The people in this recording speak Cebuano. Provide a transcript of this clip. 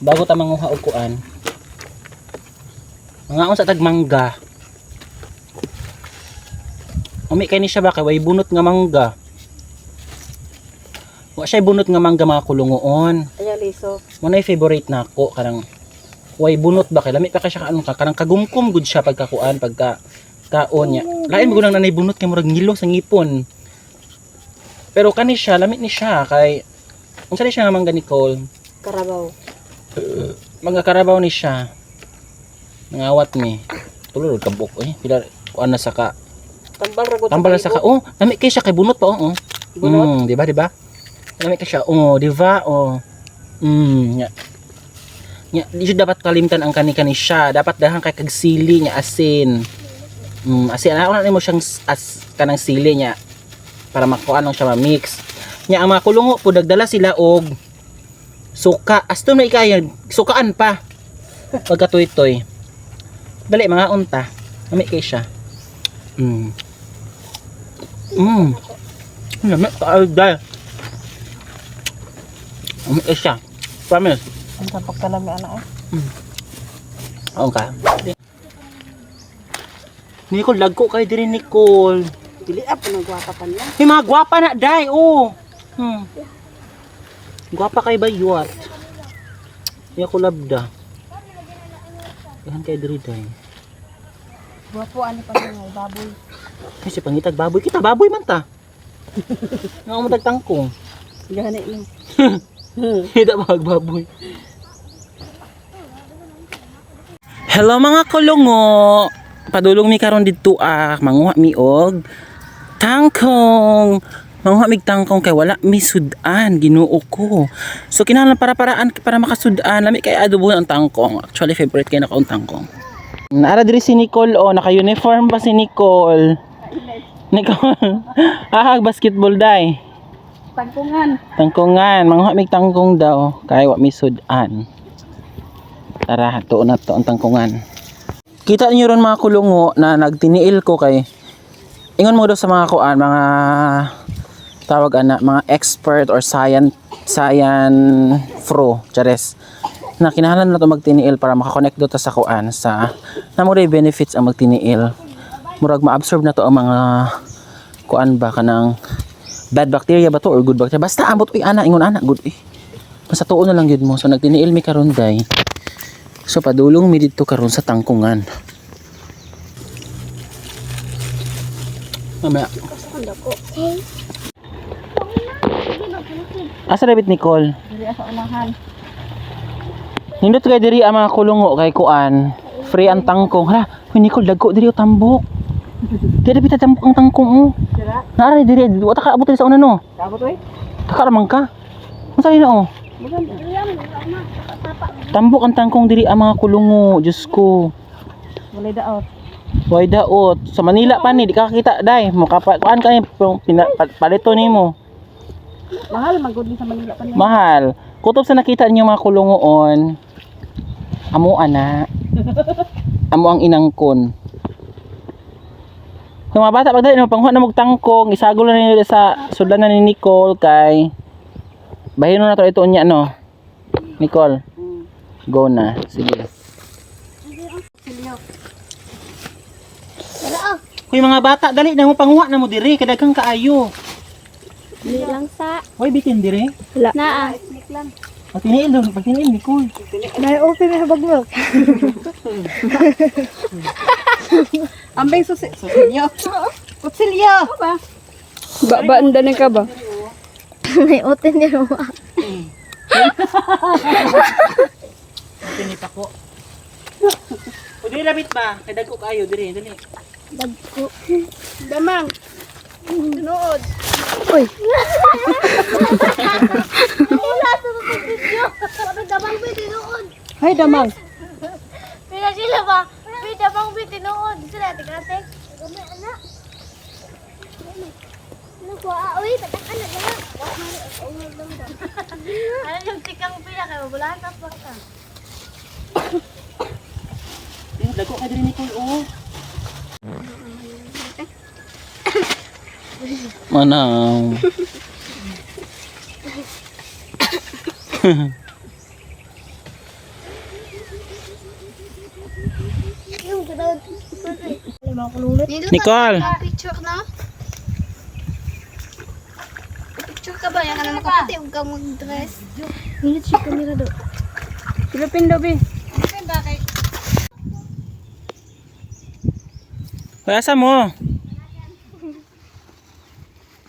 Bago ta manguha og kuan. Mangaon sa tag mangga. Umi kay ni siya ba kay way bunot nga mangga. Wa siya bunot nga mangga, mga kulungoon. Ayaw liso. Mo na favorite nako kanang way bunot ba kay lami pa kay siya kaano ka kanang kagumkum gud siya pagkakuan pagka kaon niya. Lain mo nang nanay bunot kay murag ngilo sa ngipon. Pero kani siya lami ni siya kay unsa ni siya nga mangga, Nicole? Karabaw. Mga karabaw ni siya. Nangawat ni. Tulo ka kabuk eh. Pila kuan na sa ka. Tambal ra gud. Tambal na sa ka. Oh, lami kay siya kay bunot pa oh. Bunot. Di ba, di ba? Lami kay siya. Oh, di ba? Oh. Nya. Nya, di siya dapat kalimtan ang kani-kani siya. Dapat dahan kay kag sili nya asin. Asin ana na nimo siyang as kanang sili nya para makuan lang siya ma-mix. Nya ang mga kulungo po dagdala sila og suka. Asto na ikayo, sukaan pa. Pagkatuy-toy. Dali mga unta. Lami kay siya. Lami kaayo dahil. Lami kay siya. Promise. Ang tapok kalami ana eh. Oo ka. Nicole, lagko kay diri, Nicole. Dili up nang gwapa pa niya. May mga gwapa na, day, oh. Gwapa kay ba yuat? Iya ko labda. Dahan kay diri, day. Gwapo ani pa niya baboy. Kasi pangitag baboy kita, baboy man ta. Nga mo tagtangkong. Gani no. Kita ba baboy? Hello mga kulungo. Padulong mi karon didto ah, manguha mi og tangkong. Manguha mig tangkong kay wala mi sudan, Ginoo ko. So kinahanglan para paraan para makasudan, lami kay adobo ang tangkong. Actually favorite kay nako ang tangkong. Naara diri si Nicole oh, naka-uniform pa si Nicole. Nicole. Ah, basketball day. Tagpungan. Tangkongan, manguha mig tangkong daw kay wa mi sudan. Tara, tuon na to ang tangkongan. Kita niyo ron mga kulungo na nagtiniil ko kay ingon mo daw sa mga kuan, mga tawag ana, mga expert or science science fro, chares. Na kinahanglan na to magtiniil para makakonect do ta sa kuan sa namo day benefits ang magtiniil. Murag ma-absorb na to ang mga kuan ba kanang bad bacteria ba to or good bacteria. Basta ambot uy ana ingon ana good eh. Basta tuon na lang gyud mo. So nagtiniil mi karon day. So padulong mi didto karon sa tangkungan. Mamaya. Asa rabit, Nicole? Dili sa unahan. Nindot kay diri ang mga kulungo kay kuan. Free ang tangkong. Hala, huy Nicole dagko diri o tambok. Di dapat tambok ang tangkong oh. Dira. Naara diri, wa ta kaabot diri sa una no. Kabot oy. Taka ra man ka. Unsa ni na oh? Tambok ang tangkong diri ang mga kulungo, Diyos ko. Walay daot. Way daot. Sa Manila pa ni, di ka kakita day. Mukha kuan kay palito nimo. Mahal man gud ni sa Manila pa niya. Mahal. Kutob sa nakita niyo mga kulungoon. Amo ana. Amo ang inangkon. Kung mga bata pagdali no panghuha na mog tangkong, isagol na ninyo sa sudlan na ni Nicole kay bahino na to ito unya no. Nicole, go na. Sige. Silyo. Kuy mga bata, dali na mo panguha na mo diri kay daghang kaayo. Dili lang sa Hoy bitin diri. naa. Pagtiniil daw, pagtiniil Nicole. May open may habag milk. Ambing susi. Susilyo. Kutsilyo. Ba? Ba ba ka ba? May open niya mo. Tinip ako. O diri labit ba? Kay dagko kaayo diri, dali. Dagko. Damang. Tinuod. Uy. Wala sa mga video. Sabi damang bi tinuod. Hay damang. Pila sila ba? Bi damang bi tinuod. Sila ate ate. Gamay ana. Ano ko ah, uy, patak ana na. Ano yung tikang pila kay mabulahan pa ka. Diri dagko kay diri Nicole oh. Manaw. Nicole. Picture na? Picture ka ba? Yan ka na makapati. Huwag kang mag-dress. Minute siya kamera do. Philippine daw, be. Hoy, asa mo?